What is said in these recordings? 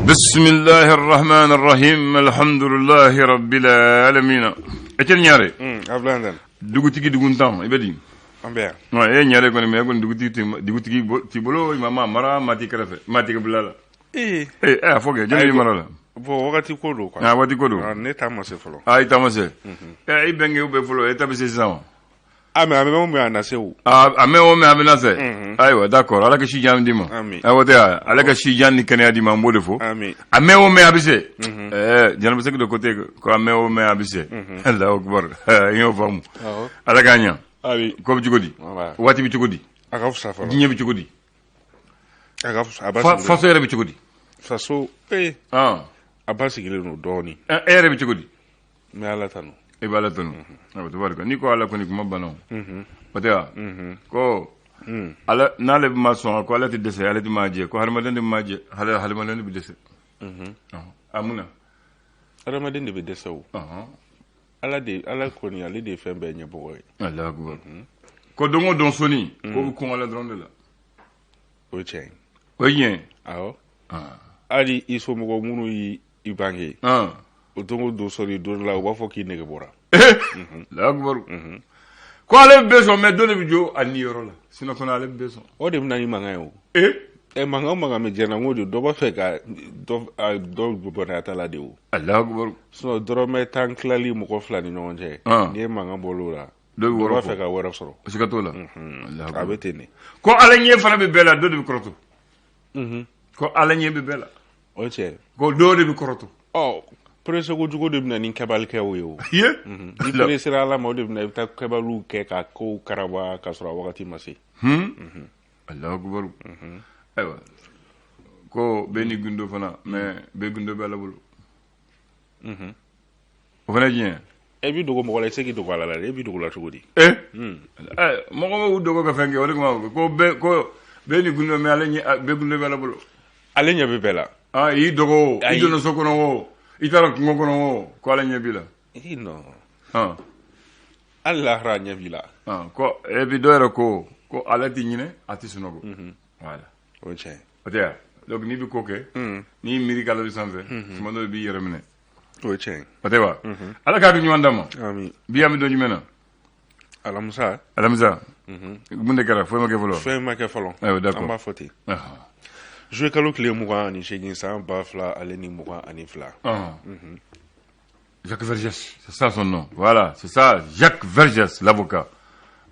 Bisimilahi rahman rahim alhamdulilahi rabbil alamin. Etienne Ɲare. Abdoulaye Dane. Dugutigi duguntan i bɛ di? An bɛ yan. E ye Ɲare kɔni mais e kɔni dugutigi t'i bolo, i ma maa mara, maa t'i kɛrɛfɛ, maa t'i bila la. Ee. Ee a fɔ kɛ, jɔn b'i mara la? Bon, wagati ko don quoi. Ah, waati ko don. Ne ta ma se fɔlɔ. Ah, i ta ma se. I bɛnkɛw bɛ fɔlɔ, e ta bɛ se sisan wa? Ah, mais a mɛn o mɛn a na se o. Ah, a mɛn o mɛn a bɛ na se. Ayiwa, d'accord, Ala ka si jan d'i ma. Ami. Ayiwa tɛ, Ala ka si jan ni kɛnɛya d'i ma, an b'o de fɔ. Ami. A mɛn o mɛn a bɛ se. Ɛɛ Jɛnɛba Sɛki de côté ko a mɛn o mɛn a bɛ se. Allahu akbar, n y'o faamu. Awɔ. Ala k'a ɲa. Ami. Ko bɛ cogo di? Voilà. Waati bɛ cogo di? A ka fisa fɔlɔ. Diɲɛ bɛ cogo di? A ka fisa, a ba sigilen. Faso yɛrɛ bɛ cogo di? Faso ee. Ah. A ba sigilen don dɔɔnin. E yɛrɛ bɛ cogo di? N bɛ Ala tanu. I bɛ Ala tanu. Ayiwa, tabarika, n'i ko Ala kɔni, kuma banna o. O tɛ wa? Ko Ala n'ale ma sɔn, ko Ala tɛ dɛsɛ, ale tɛ maa jɛ, ko hadamaden de maa jɛ, hadamaden de bɛ dɛsɛ. A mun na? Hadamaden de bɛ dɛsɛ o. Ala de, Ala kɔni, ale de ye fɛn bɛɛ ɲɛbɔgɔ ye. Alahu akubar. Ko don o don sɔnni, ko bɛ kun Ala dɔrɔn de la. O ye tiɲɛ ye. O ye tiɲɛ ye. Awɔ. Hali i somɔgɔ minnu y'i bange. O don o don sɔnni don la, u b'a fɔ k'i nege bɔra. Alahu akubar. Ko ale bɛ sɔn, mais dɔ de bɛ jɔ a niyɔrɔ la, sinon kɔni ale bɛ sɔn. O de bɛ na ni mankan ye o. Ɛ, mankan o mankan bɛ diɲɛ na, n k'o de dɔ b'a fɛ ka dɔ bɔnɛ a ta la de o. Alahu akubar. Sinon dɔrɔmɛ 10 tilali mɔgɔ fila ni ɲɔgɔn cɛ. N'i ye mankan bɔ o la. Dɔ bɛ Dɔ wɔrɔ b'a fɛ ka wɛrɛ sɔrɔ. Siga t'o la. A bɛ ten de. Ko Ala ɲɛ fana bɛ bɛɛ la, dɔ de bɛ kɔrɔtɔ. Ko Ala ɲɛ bɛ bɛɛ la. O ye tiɲɛ ye. Ko dɔ de bɛ kɔrɔtɔ. Ɔ, pressé kojugu de bɛ na ni kɛbalikɛw ye o. Ye. Ni pressé Ala ma, o de bɛ na, i bɛ taa kɛbaliw kɛ ka kow karaba ka sɔrɔ a wagati ma se. Alahu akubar. Ayiwa, ko bɛɛ ni gundo fana, mais bɛɛ gundo bɛ Ala bolo. O fana ye tiɲɛ ye. E b'i dogo mɔgɔ la, i tɛ se k'i dogo Ala la dɛ, e b'i dogo la cogo di? Ee, mɔgɔ b'u dogo ka fɛn kɛ, o de kama ko bɛɛ, ko bɛɛ ni gundo, mais ale ɲɛ, bɛɛ gundo bɛ Ala bolo. Ale ɲɛ bɛ bɛɛ la. Ah, i y'i dogo o, i donna so kɔnɔ o, i taara kungo kɔnɔ o, ko Ala ɲɛ b'i la. I non. Hali lahara ɲɛ b'i la. Ko et puis dɔ yɛrɛ ko Ala tɛ ɲinɛ, a tɛ sunɔgɔ. Voilà. O ye tiɲɛ ye. O tɛ wa? Donc n'i bɛ ko kɛ, n'i miiri k'Ala bɛ sanfɛ, tuma dɔ i b'i yɛrɛ minɛ. O ye tiɲɛ ye. O tɛ wa? Ala k'a ɲuman d'an ma. Ami. Bi an bɛ don jumɛn na? Alamisa. Alamisa. Mun de kɛra? Foyi ma kɛ fɔlɔ. Foyi ma kɛ fɔlɔ. Ayiwa, d'accord. An b'a fɔ ten. Juillet kalo tile 28 san 2022. Jacques Vergès, c'est ça son nom. Voilà, c'est ça, Jacques Vergès, l'avocat.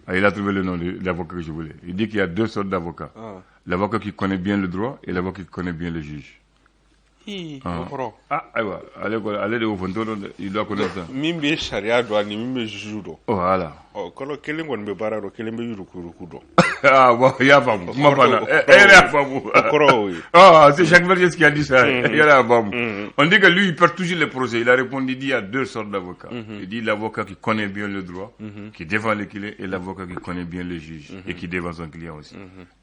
Ah, il a trouvé le nom de l'avocat que je voulais. Il dit qu'il y a deux sortes d'avocats. L'avocat qui connaît bien le droit et l'avocat qui connaît bien le juge. O kɔrɔ? Ah, ayiwa, ale ko ale de y'o fɔ, n t'o dɔn dɛ, il doit connaître ça. Min bɛ sariya dɔn ani min bɛ juge dɔn. Voilà. Ɔ, kɔrɔ kelen kɔni bɛ baara dɔn, kelen bɛ yuruguyurugu dɔn. Ah bon, i y'a faamu, kuma banna. E yɛrɛ y'a faamu. O kɔrɔ y'o ye. Ah, c'est Jacques Vergès qui a dit ça. I yɛrɛ y'a faamu. On dit que lui, il perd toujours les procès. Il a répondu, il dit, il y a deux sortes d'avocats. Il dit l'avocat qui connaît bien le droit, qui défend le client, et l'avocat qui connaît bien le juge, et qui défend son client aussi.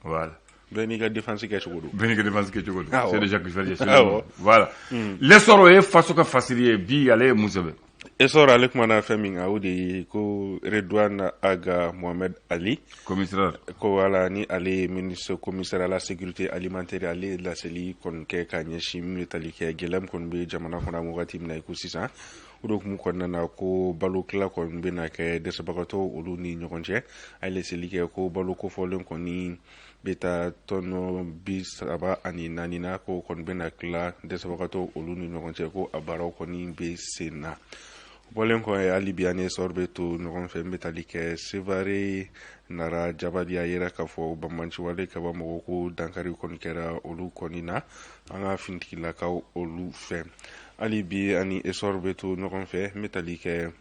Voilà. Bɛɛ n'i ka défense kɛcogo don. Bɛɛ n'i ka défense kɛcogo don. C'est de Jacques Vergès. Voilà. L'essor, o ye faso ka fasiri ye bi, ale ye mun sɛbɛn? Essor ale kumana fɛn min kan, o de ye ko Redouane Aga Mohamed Ali. Commissaire. Ko wala ni ale ye ministre commissaire à la sécurité alimentaire, ale ye laseli kɔni kɛ ka ɲɛsin min bɛ tali kɛ gɛlɛya min kɔni bɛ jamana kɔnɔ an wagati min na i ko sisan. O de hukumu kɔnɔna na, ko balo tila kɔni bɛna kɛ dɛsɛbagatɔw olu ni ɲɔgɔn cɛ. A ye laseli kɛ ko balo kofɔlen kɔni bɛ taa tɔnɔ 34 na, ko kɔni bɛna tila dɛsɛbagatɔw olu ni ɲɔgɔn cɛ, ko a baaraw kɔni bɛ sen na. Bɔlen kɔ, hali bi ani Essor bɛ to ɲɔgɔn fɛ, n bɛ tali kɛ Sevare Nara Jabadi, a yira k'a fɔ banbaanciwale kaba mɔgɔw ko dankari kɔni kɛra olu kɔni na an ka finitigilakaw olu fɛ. Hali bi ani Essor bɛ to ɲɔgɔn fɛ, n bɛ tali kɛ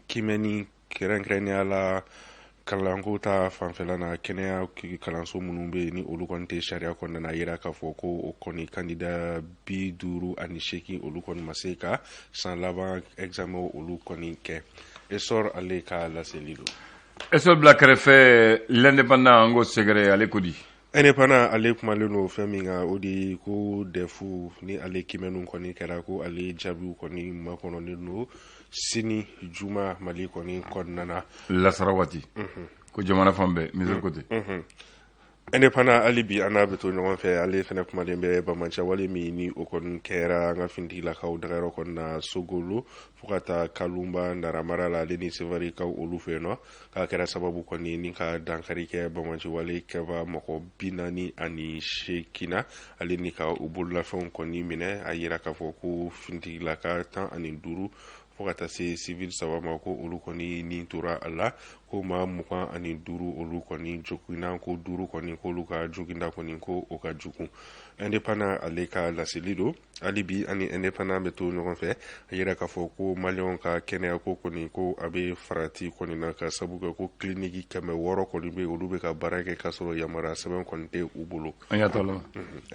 kimɛni, kɛrɛnkɛrɛnnenya la kalanko ta fanfɛla na, kɛnɛya kalanso minnu bɛ yen ni olu kɔni tɛ sariya kɔnɔna na, yira k'a fɔ ko o kɔni kandida 58 olu kɔni ma se ka san laban examen olu kɔni kɛ. Essor ale ka laseli don. Essor bila kɛrɛfɛ, L'Indépendant, an k'o sɛgɛrɛ, ale ko di? Indépendant ale kumalen don fɛn min kan, o de ye ko DEF ni ale kimɛniw kɔni kɛra, ko ale jaabiw kɔni makɔnɔnen don sini juma Mali kɔni kɔnɔna na. Lasara waati ko jamana fan bɛɛ misiri ko ten. Indépendant hali bi an n'a bɛ to ɲɔgɔn fɛ. Ale fɛnɛ kumaden bɛ banbaanciya wale min ni o kɔni kɛra an ka finitigilakaw dagayɔrɔ kɔni na Sogolo fo ka taa Kalunba Nara mara la, ale ni Sevarikaw olu fɛ yen nɔ, k'a kɛra sababu kɔni ni ka dankari kɛ banbaanci wale kɛba mɔgɔ 48 na, ale ni ka u bololafɛnw kɔni minɛ. A yira k'a fɔ ko finitigilaka 15 fo ka taa se civil saba ma, ko olu kɔni ni tora a la, ko maa 25 olu kɔni joginna, ko duuru kɔni k'olu ka joginda kɔni ko o ka jugu. Indépendant ale ka laseli don. Hali bi ani Indépendant bɛ to ɲɔgɔn fɛ. A yira k'a fɔ ko maliyɛnw ka kɛnɛya ko kɔni ko a bɛ farati kɔni na, ka sabu kɛ ko kiliniki 600 kɔni bɛ, olu bɛ ka baara kɛ k'a sɔrɔ yamaruya sɛbɛn kɔni tɛ u bolo. An y'a tɔ la.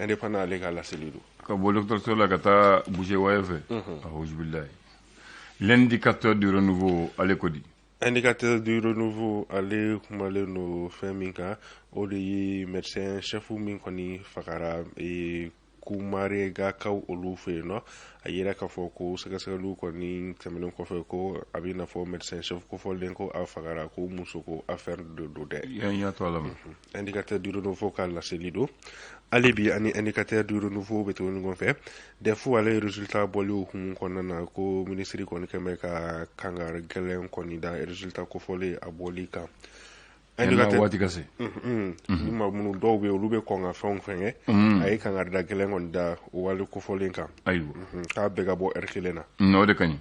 Indépendant ale ka laseli don. Ka bɔ dɔgɔtɔrɔso la ka taa Bujewaye fɛ. Awuzubilayi. L'Indicateur du Renouveau ale ko di? Indicateur du Renouveau ale kumalen don fɛn min kan, o de ye médecin chef min kɔni fagara Kumaregakaw olu fɛ yen nɔ. A yira k'a fɔ ko sɛgɛsɛgɛliw kɔni tɛmɛnen kɔfɛ, ko a bɛ n'a fɔ médecin chef kofɔlen ko a fagara, ko muso ko affaire de don dɛ. Yan to ala ma. Indicateur du Renouveau ka laseli don. Hali bi ani Indicateur du Renouveau bɛ to ɲɔgɔn fɛ. DEF ale ye résultat bɔli hukumu kɔnɔna na, ko minisiri kɔni kɛn bɛ ka kangari gɛlɛn kɔni da résultat kofɔlen a bɔli kan. Indicateur waati ka se. Ni maa minnu dɔw bɛ yen, olu bɛ kɔn ka fɛnw fɛngɛ, a ye kangarida gɛlɛn kɔni da o wale kofɔlen kan. Ayiwa. K'a bɛɛ ka bɔ heure kelen na. O de ka ɲi.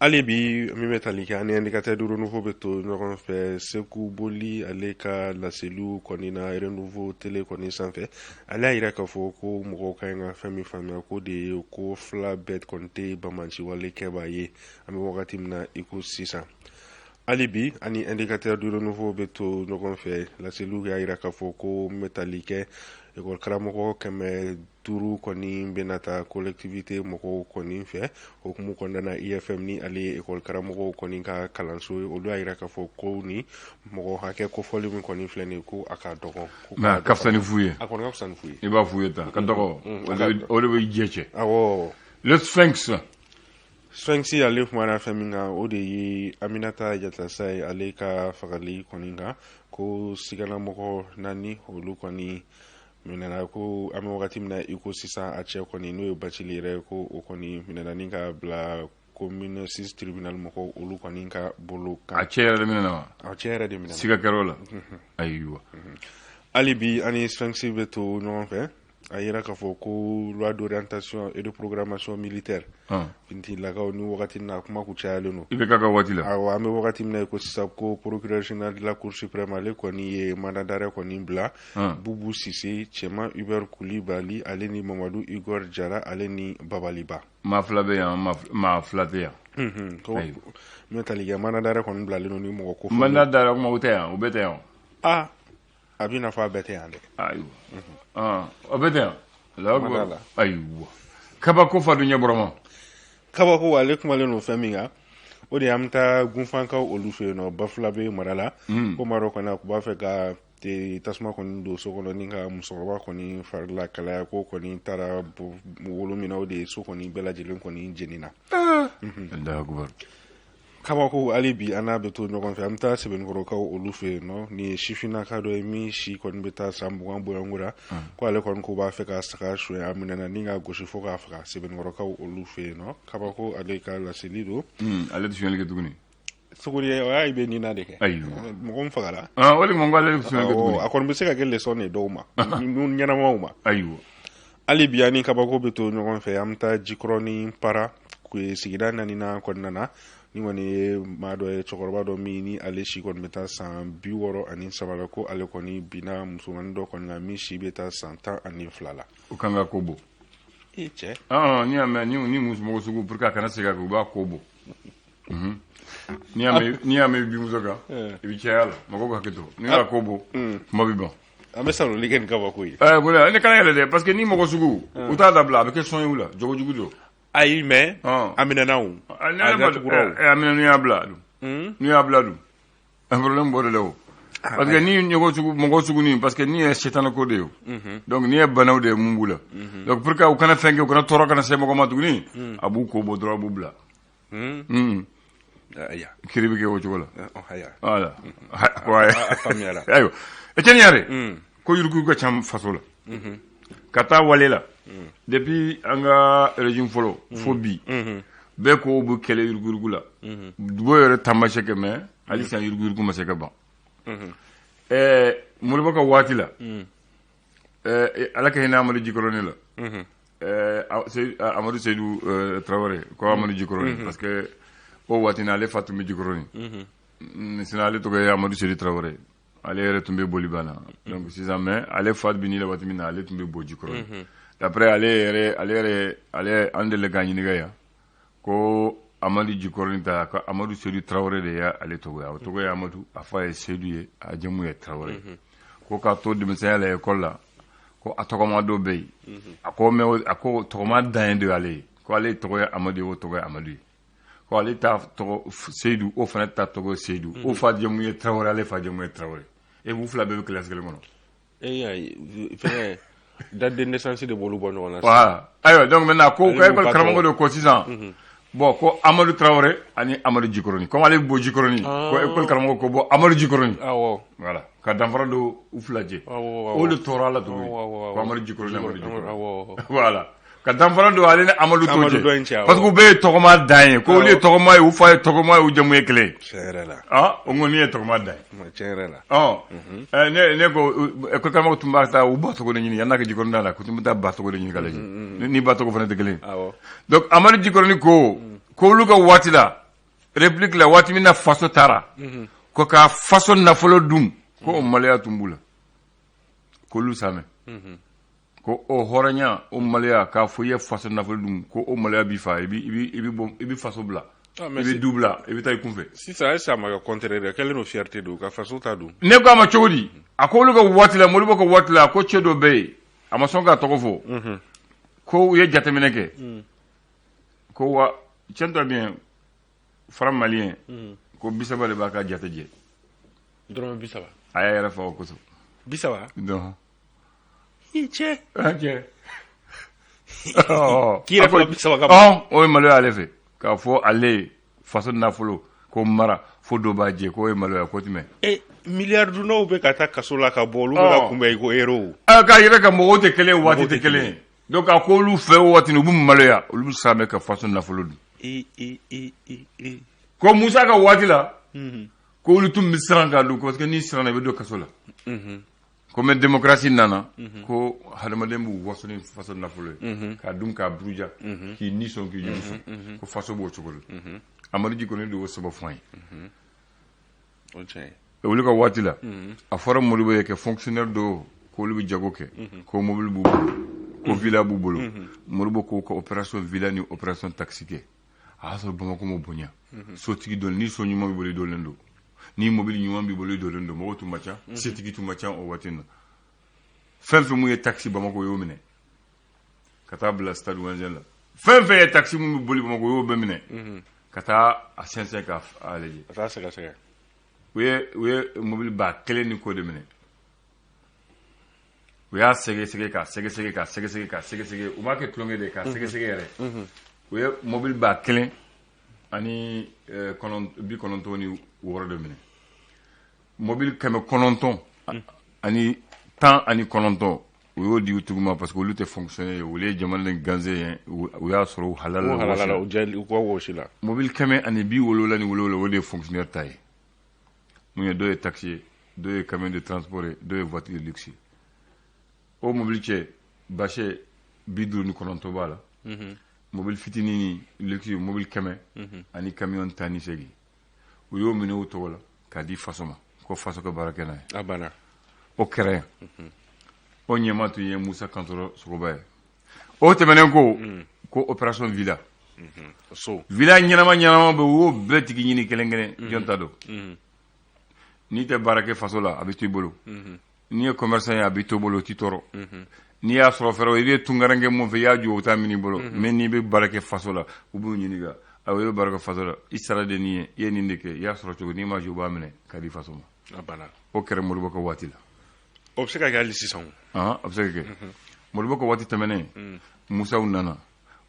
Hali bi min bɛ tali kɛ ani Indicateur du Renouveau bɛ to ɲɔgɔn fɛ. Seku Boli ale ka laseliw kɔni na Renouveau télé kɔni sanfɛ, ale y'a yira k'a fɔ ko mɔgɔw ka ɲi ka fɛn min faamuya, ko de ye ko fila bɛɛ kɔni tɛ banbaanci wale kɛbaa ye an bɛ wagati min na i ko sisan. Hali bi ani Indicateur du Renouveau bɛ to ɲɔgɔn fɛ. Laseliw y'a yira k'a fɔ ko min bɛ tali kɛ ekɔli karamɔgɔ 500 kɔni bɛna taa collectivité mɔgɔw kɔni fɛ o hukumu kɔnɔna na. IFM ni ale ye ekɔli karamɔgɔw kɔni ka kalanso ye, olu y'a yira k'a fɔ ko ni mɔgɔ hakɛ kofɔli min kɔni filɛ nin ye, ko a ka dɔgɔn. Mais a ka fisa ni fu ye. A kɔni ka fisa ni fu ye. I b'a fu ye tan ka dɔgɔ, o de bɛ jɛ cɛ. Awɔ. Le Sphinx. Sphinx ale kumana fɛn min kan, o de ye Aminata Yatasa ye, ale ka fagali kɔni kan, ko siganamɔgɔ naani olu kɔni minɛna, ko an bɛ wagati min na i ko sisan, a cɛ kɔni n'o ye Bacili yɛrɛ ye, ko o kɔni minɛna ni ka bila commune 6 tribunal mɔgɔw olu kɔni ka bolo kan. A cɛ yɛrɛ de minɛna wa? A cɛ yɛrɛ de minɛna. Siga kɛra o la. Ayiwa. Hali bi ani Sphinx bɛ to ɲɔgɔn fɛ. A yira k'a fɔ ko loi d'orientation et de programmation militaire, finitigilakaw ni wagati na kuma kun cayalen don. I bɛ k'a ka waati la. Awɔ, an bɛ wagati min na i ko sisan, ko procureur général de la Cour suprême ale kɔni ye mandat d'arrêt kɔni bila Bubu Sise, Cɛman Hubert Kulibali, ale ni Mamadu Igor Jara, ale ni Babaliba. Maa fila bɛ yan, maa fila tɛ yan. Ko min tali kɛ mandat d'arrêt kɔni bilalen don ni mɔgɔ ko. Mandat d'arrêt kuma o tɛ yan, o bɛɛ tɛ yan. Ah, a b'i n'a fɔ a bɛɛ tɛ yan dɛ. Ayiwa, o bɛɛ tɛ yan. Ayiwa, kabako fa dun ɲɛ bɔra ma. Kabako ale kumalen don fɛn min kan, o de ye an bɛ taa gunfankaw olu fɛ yen nɔ, Bafulabe mara la. Ko maa dɔ kɔni a kun b'a fɛ ka tasuma kɔni don so kɔnɔ ni ka musokɔrɔba kɔni fari la kalaya, ko kɔni taara wolo min na, o de ye so kɔni bɛɛ lajɛlen kɔni jenina. Allahu akbar. Kabako hali bi an n'a bɛ to ɲɔgɔn fɛ. An bɛ taa Sɛbɛnnikɔrɔkaw olu fɛ yen nɔ. Nin ye sifinnaka dɔ ye min si kɔni bɛ taa san 20 bɔɲɔgɔnko la, ko ale kɔni ko b'a fɛ ka saga suɲɛ, a minɛna ni ka gosi fo k'a faga Sɛbɛnnikɔrɔkaw olu fɛ yen nɔ. Kabako ale ka laseli don. Ale tɛ suɲɛli kɛ tuguni. Sogori o y'a ye bɛ nin na de kɛ. Ayiwa. Mɔgɔ min fagara. O de ko ale bɛ suɲɛli kɛ tuguni. A kɔni bɛ se ka kɛ leçon de dɔw ma, ɲɛnamaw ma. Ayiwa. Hali bi ani kabako bɛ to ɲɔgɔn fɛ. An bɛ taa Jikɔrɔni Para sigida naaninan kɔnɔna na. Ni kɔni ye maa dɔ ye, cɛkɔrɔba dɔ min ni ale si kɔni bɛ taa san 63 la, ko ale kɔni binna musomanin dɔ kɔni kan min si bɛ taa san 12 la. O kan ka ko bɔ. E cɛ. N'i y'a mɛn ni mɔgɔ sugu pour que a kana segin a kan, u b'a ko bɔ. N'i y'a mɛn i b'i muso kan, i bɛ caya la, mɔgɔw ka hakɛ to. N'i y'a ko bɔ, kuma bɛ ban. An bɛ saloli kɛ nin kabako ye. Ne kana yɛlɛ dɛ, parce que ni mɔgɔ sugu u t'a dabila, a bɛ kɛ sɔn ye u la, jogojugu don. Ayi, mais a minɛna o. A datugura o. A minɛna n'u y'a bila dun. N'u y'a bila dun. Un problème b'o de la o. Parce que ni mɔgɔ sugu ni, parce que ni ye sɛtanɛ ko de ye o. Donc ni ye banaw de ye mun b'u la. Donc pour que u kana fɛn kɛ, u kana tɔɔrɔ kana se mɔgɔ ma tuguni, a b'u ko bɔ dɔrɔn, a b'u bila. Aya. Kiri bɛ kɛ o cogo la. Aya. Voilà. A faamuyara. Ayiwa, Etienne Yare, ko yuruguyurugu ka ca faso la ka taa wale la depuis an ka régime fɔlɔ fo bi, bɛɛ ko bɛ kɛlɛ yuruguyurugu la. Dugu yɛrɛ taamasiyɛn kɛ, mais hali sisan yuruguyurugu ma se ka ban. Modibo ka waati la, Ala ka hinɛ Amadu Jikɔrɔni la, Amadu Seyidu Tarawele ko Amadu Jikɔrɔni, parce que o waati na ale fa tun bɛ Jikɔrɔni, sinon ale tɔgɔ ye Amadu Seyidu Tarawele. Ale yɛrɛ tun bɛ Bolibana. Donc sisan, mais ale fa bɛ ni la waati min na, ale tun bɛ bɔ Jikɔrɔni. D'après ale yɛrɛ, ale yɛrɛ, ale an delila k'a ɲininka yan ko Amadu Jikɔrɔni ta ko Amadu Seyidu Tarawele de y'ale tɔgɔ ye. A tɔgɔ ye Amadu, a fa ye Seyidu ye, a jamu ye Tarawele. Ko k'a to denmisɛnya la ekɔli la, ko a tɔgɔma dɔ bɛ yen. A ko mais a ko tɔgɔma dan ye de y'ale ye, ko ale tɔgɔ ye Amadu ye, o tɔgɔ ye Amadu ye, ko ale ta tɔgɔ Seyidu, o fana ta tɔgɔ ye Seyidu, o fa jamu ye Tarawele, ale fa jamu ye Tarawele, e b'u fila bɛɛ bɛ kilasi kelen kɔnɔ. E y'a ye, fɛngɛ, date de naissance de b'olu bɔ ɲɔgɔn na. Voilà. Ayiwa, donc maintenant ko ko école karamɔgɔ de ko sisan, bon, ko Amadu Tarawele ani Amadu Jikɔrɔni, comme ale bɛ bɔ Jikɔrɔni, ko école karamɔgɔ ko bon Amadu Jikɔrɔni. Voilà, ka danfara don u fila cɛ. O de tɔɔrɔ la tuguni ko Amadu Jikɔrɔni, Amadu Jikɔrɔni. Voilà, ka danfara don ale ni Amadu to cɛ, parce que u bɛɛ ye tɔgɔma dan ye, ko olu ye tɔgɔma ye, u fa ye tɔgɔma ye, u jamu ye kelen ye. Tiɲɛ yɛrɛ la. Ah, o kɔni ye tɔgɔma dan ye. Tiɲɛ yɛrɛ la. Ɔ, ne ko école karamɔgɔ tun b'a taa u ba tɔgɔ de ɲini yan'a ka Jikɔrɔni da la, ko tun bɛ taa ba tɔgɔ de ɲini ka lajɛ ni ba tɔgɔ fana tɛ kelen ye. Donc Amadu Jikɔrɔni ko olu ka waati la, république la, waati min na faso taara ko ka faso nafolo dun, ko o maloya tun b'u la, k'olu samɛ ko o hɔrɔnya, o maloya k'a fɔ i ye faso nafolo dun, ko o maloya b'i fa, i b'i i bɛ bɔ, i bɛ faso bila, i bɛ du bila, i bɛ taa i kunfɛ. Sisan ayisa, a ma kɛ contraire ye, kɛlen don fierté don ka faso ta dun. Ne ko a ma cogo di? A ko olu ka waati la, Modibo ka waati la, a ko cɛ dɔ bɛ yen, a ma sɔn k'a tɔgɔ fɔ, ko u ye jateminɛ kɛ ko wa tiens-toi bien, franc malien ko 30 de b'a ka jate jɛ. Dɔrɔmɛ 30. A y'a yɛrɛ fa o kosɔn. 30. Donc I cɛ. Cɛ. K'i yɛrɛ fa 30 ka. O ye maloya ale fɛ k'a fɔ ale faso nafolo ko mara fo dɔ b'a jɛ, k'o ye maloya ko tɛmɛ. E, miliyari dunnaw bɛ ka taa kaso la ka bɔ, olu bɛ ka kunbɛn i ko héros. K'a yɛrɛ ka mɔgɔw tɛ kelen ye, waati tɛ kelen ye. Donc a ko olu fɛ o waati, u bɛ maloya, olu bɛ samɛ ka faso nafolo dun. I i i i i. Ko Musa ka waati la, ko olu tun bɛ siran k'a dun, parce que n'i siranna, i bɛ don kaso la. Ko mais démocratie nana, ko hadamaden b'u waso ni faso nafolo ye k'a dun k'a buruja, k'i ni sɔn, k'i jugu sɔn, ko faso b'o cogo la. Amadu Jikɔrɔni de y'o sɛbɛn fɔ an ye. O tiɲɛ ye. Olu ka waati la, a fɔra Modibo ye kɛ fonctionnaire dɔw k'olu bɛ jago kɛ, ko mobili b'u bolo, ko villa b'u bolo. Modibo ko ka opération villa ni opération taxi kɛ. A y'a sɔrɔ Bamakɔ ma bonya, sotigi dɔn ni so ɲuman b'i bolo, i dɔnlen don, ni mobili ɲuman b'i bolo, i dɔnlen don, mɔgɔw tun ma ca, setigi tun ma ca o waati na. Fɛn fɛn mun ye taxi Bamakɔ, o y'o minɛ ka taa bila stade Ouezzin la. Fɛn fɛn ye taxi mun bɛ boli Bamakɔ, o y'o bɛɛ minɛ ka taa a sɛnsɛn k'a lajɛ. Ka taa sɛgɛsɛgɛ. U ye mobili 1000 ni kɔ de minɛ. U y'a sɛgɛsɛgɛ, k'a sɛgɛsɛgɛ, k'a sɛgɛsɛgɛ, k'a sɛgɛsɛgɛ. U m'a kɛ tulonkɛ de ye, k'a sɛgɛsɛgɛ yɛrɛ. U ye mobili 1096 de minɛ. Mobili 919, u y'o di u tigiw ma, parce que olu tɛ fonctionnaire ye, olu ye jamana ni ganse ye, u y'a sɔrɔ u halala. U halala la, u ka wɔsi la. Mobili 177, o de ye fonctionnaire ta ye. Mun ye? Dɔw ye taxi ye, dɔw ye camion de transport ye, dɔw ye voiture de luxe ye. O mobili cɛ bâche 59 b'a la, mobili fitinin ni luxe mobili 100 ani camion 18. U y'o minɛ u tɔgɔ la k'a di faso ma, ko faso ka baara kɛ n'a ye. A banna. O kɛra yan. O ɲɛma tun ye Musa Kantɔrɔ Sogoba ye. O tɛmɛnen ko opération villa. So. Villa ɲɛnama ɲɛnama bɛ, u y'o bɛɛ tigi ɲini kelen kelen, jɔn ta don. N'i tɛ baara kɛ faso la, a bɛ to i bolo. N'i ye commerçant ye, a bɛ to i bolo, o t'i tɔɔrɔ. N'i y'a sɔrɔ fɛrɛ, i bɛ tunkaranke mun fɛ, i y'a jɔ, o t'a minɛ i bolo. Mais n'i bɛ baara kɛ faso la, u b'u ɲininka: awɔ, i bɛ baara kɛ faso la, i sara de nin ye, i ye nin de kɛ, i y'a sɔrɔ cogo? N'i ma jɔ, u b'a minɛ k'a di faso ma. A banna. O kɛra Modibo ka waati la. O bɛ se ka kɛ hali sisan o. A bɛ se ka kɛ. Modibo ka waati tɛmɛnen, Musaw nana.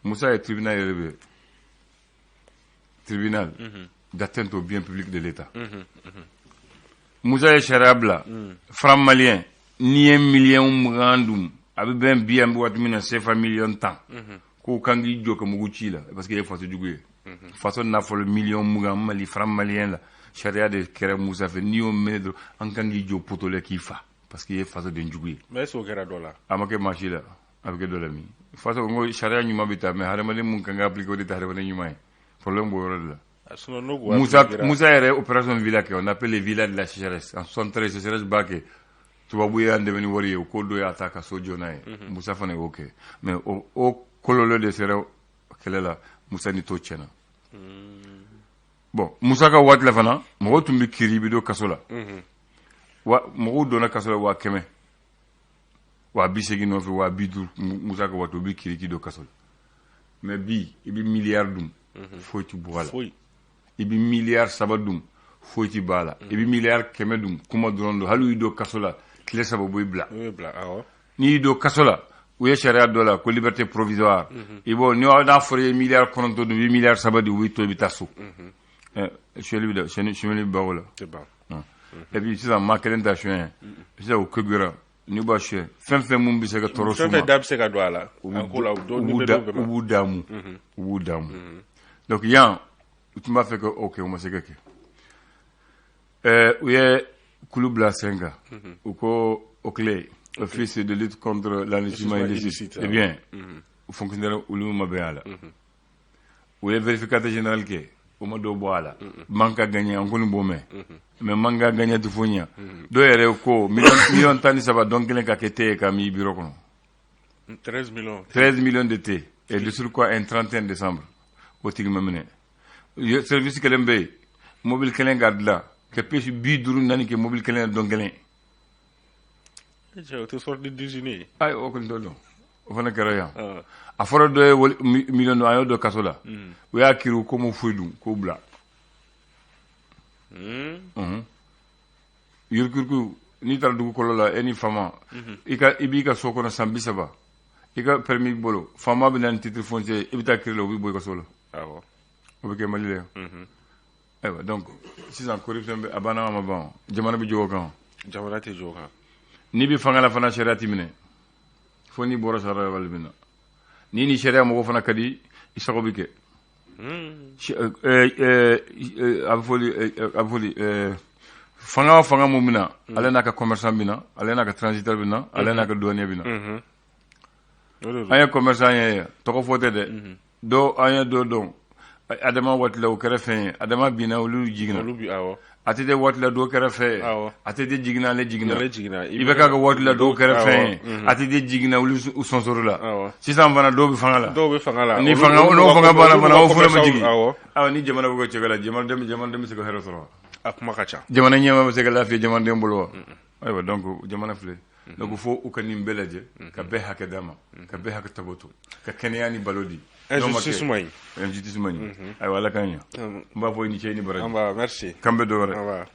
Musa ye tribunal yɛrɛ bɛ tribunal. d'atteinte au bien public de l'État. Musa ye sariya bila, franc malien, n'i ye miliyɔn 20 dun, a bɛ bɛn bi, an bɛ waati min na, CFA miliyɔn 10, k'o kan k'i jɔ ka mugu ci la, parce que e ye faso jugu ye. Faso nafolo miliyɔn 20 Mali franc malien la, sariya de kɛra Musa fɛ, n'i y'o minɛ dɔrɔn, an kan k'i jɔ poteau la k'i fa, parce que i ye fasoden jugu ye. Mais est ce que o kɛra dɔ la? A ma kɛ maa si la. A bɛ kɛ dɔ la min? Faso n ko sariya ɲuman bɛ taa, mais hadamaden mun kan ka appliquer, o de tɛ hadamaden ɲuman ye. Problème b'o yɔrɔ de la. Sinon n'o kun Moussa, appliquera. Moussa yɛrɛ opération villa kɛ, on appelle les villas de la sécheresse. En 73, sécheresse b'a kɛ, tubabu y'an dɛmɛ ni wari ye, o ko dɔ y'a ta ka so jɔ n'a ye. Musa fana y'o kɛ, mais o kɔlɔlɔ de sera kɛlɛ la. Musa ni to tiɲɛna. Bon, Musa ka waati la fana, mɔgɔw tun bɛ kiiri, i bɛ don kaso la. Wa mɔgɔw donna kaso la 100 000, 80 000 nɔfɛ, 50 000. Musa ka waati, u bɛ kiiri k'i don kaso la. Mais bi, i bɛ miliyari dun, foyi ti bɔ a la. Foyi. I bɛ miliyari 3 dun, foyi ti b'a la. I bɛ miliyari 100 dun, kuma dɔrɔn don. Hali u y'i don kaso la tile 3, u b'i bila. O ye bila, awɔ. N'i y'i don kaso la, u ye sariya dɔ la ko liberté provisoire. I b'o, n'a fɔra i ye miliyari 9 dun, i bɛ miliyari 3 di, u b'i to, i bɛ taa so. Suyɛli bɛ da, suyɛli bɛ ban o la. Tɛ ban. Et puis sisan, maa kelen ta suyɛn sisan, o kɛra n'u b'a suyɛn, fɛn fɛn mun bɛ se ka tɔɔrɔ s'u Fɛn ma, fɛn da bɛ se ka don a la a ko la, u b'u damu, u b'u damu. Donc yan, u tun b'a fɛ ka o kɛ, u ma se ka kɛ. U ye kulu bila sen kan, u ko OCLEI, Office de lutte contre l'enrichissement illicite. Eh bien, fonctionnaire olu ma bɛn a la. U ye vérificateur général kɛ, o ma dɔ bɔ a la. Manque à gagner, an kɔni b'o mɛn, mais manque à gagner tɛ foyi ɲɛ. Dɔw yɛrɛ ko miliyɔn 13 dɔn kelen ka kɛ te ye ka min bureau kɔnɔ. 13 millions. 13 millions de thé, et de surcroît un 31 décembre, o tigi ma minɛ. Service kelen bɛ yen, mobili kelen ka dilan ka pièce 54 kɛ mobili kelen dɔn kelen. Cɛ, o tɛ sortie d'usine ye. Ayi, o kɔni t'o dɔn, o fana kɛra yan. A fɔra dɔ ye miliyɔn dɔ, a y'o don kaso la. U y'a kiiri ko m'o foyi dun, k'o bila. Yuruguyurugu, n'i taara dugukolo la, e ni fama, i ka i b'i ka so kɔnɔ san 30, i ka permis b'i bolo, faama bɛ na ni titre foncier, i bɛ taa kiiri la, u b'i bɔ i ka so la. O bɛ kɛ Mali la yan. Ayiwa, donc sisan corruption bɛ, a banna, a ma ban, jamana bɛ jɔ o kan? Jamana tɛ jɔ o kan. N'i bɛ fanga la fana, sariya t'i minɛ fo n'i bɔra sariya wale min na. N'i ni sariya mɔgɔ fana ka di, i sago bɛ kɛ. A bɛ fɔ a bɛ fɔ fanga o fanga mun bɛ na, ale n'a ka commerçant bɛ na, ale n'a ka transitaire bɛ na, ale n'a ka douanier bɛ na. An ye commerçant ye, tɔgɔ fɔ tɛ dɛ, dɔw an ye dɔ dɔn Adama waati la, o kɛra fɛn ye. Adama binna, olu jiginna. Olu bi, awɔ. ATT waati la, dɔw kɛra fɛn ye. ATT jiginna, ale jiginna. Ale jiginna. I bɛ k'a ka waati la, dɔw kɛra fɛn ye. ATT jiginna, olu sonsoro la. Sisan fana, dɔw bɛ fanga la. Dɔw bɛ fanga la. Ni fanga n'o fanga banna fana, o fana bɛ jigin. Awa, ni jamana bɛ kɛ cogo la, jamanaden bɛ se ka hɛrɛ sɔrɔ wa? A kuma ka ca. Jamana ɲɛmaa bɛ se ka lafiya jamanaden bolo wa? Ayiwa, donc jamana filɛ, donc fo u ka nin bɛɛ lajɛ, ka bɛɛ hakɛ d'a ma, ka bɛɛ hakɛ taboto, ka kɛnɛya ni balo di. Injustice ma ɲi. Injustice ma ɲi. Ayiwa, Ala k'an ɲɛ. N b'a fɔ i ni ce, i ni baraji. An b'a, merci. K'an bɛ dɔ wɛrɛ. An b'a.